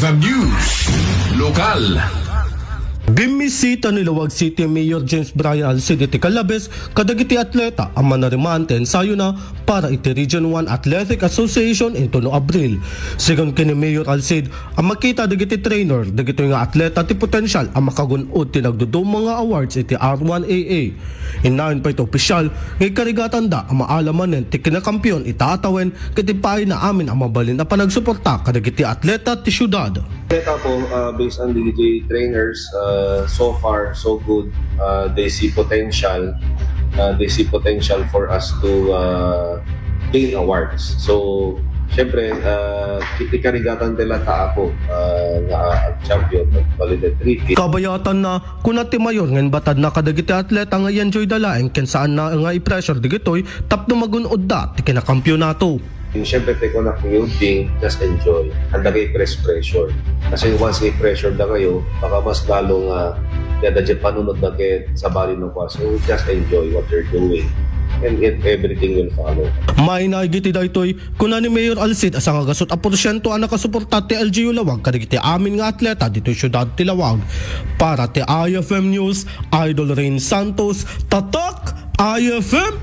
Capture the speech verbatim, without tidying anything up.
F M News Lokal. Bimmisita ni Laoag City Mayor James Brian Alcid iti Calabes kadagiti atleta a manarimaan ti ensayona para iti Region one Athletic Association intono Abril. Sigun ken ni Mayor Alcid a makita dagiti trainer dagitoy nga atleta ti potensial a makagun-od ti nagduduma nga awards iti R one A A. Innayon pay ti opisyal nga ikarigatanda a maala manen ti kinakampiyon ita a tawen ket ipaayna amin a mabalin a panagsuporta kadagiti atleta ti siudad. Atleta po, uh, based on the D J trainers, uh, so far so good. Uh, they see potential. Uh, they see potential for us to uh, gain awards. So, syempre, uh, ikarigatan nila ta ako uh, nga uh, champion, nagbalin three Kabayatanna, kuna ti mayor nga imbatadna kadagiti atleta nga i-enjoyda laeng ken saanna nga i-pressure dagitoy tapno magun-odda ti kinakampiyonato. Siyempre, ti kunak nga, just enjoy. Anda kay press pressure. Kasi once i-pressure da kayo, baka mas lalo nga yada di panunod na ket sabali ng kwa. So, just enjoy what you're doing. And it, everything will follow. Mainaig iti daytoy, kuna ni Mayor Alcid a sangagasut a porsyento a nakasuporta ti L G U Laoag kadagiti amin nga atleta ditoy siudad ti Laoag. Para ti I F M News, Idol Rain Santos, Tatak I F M.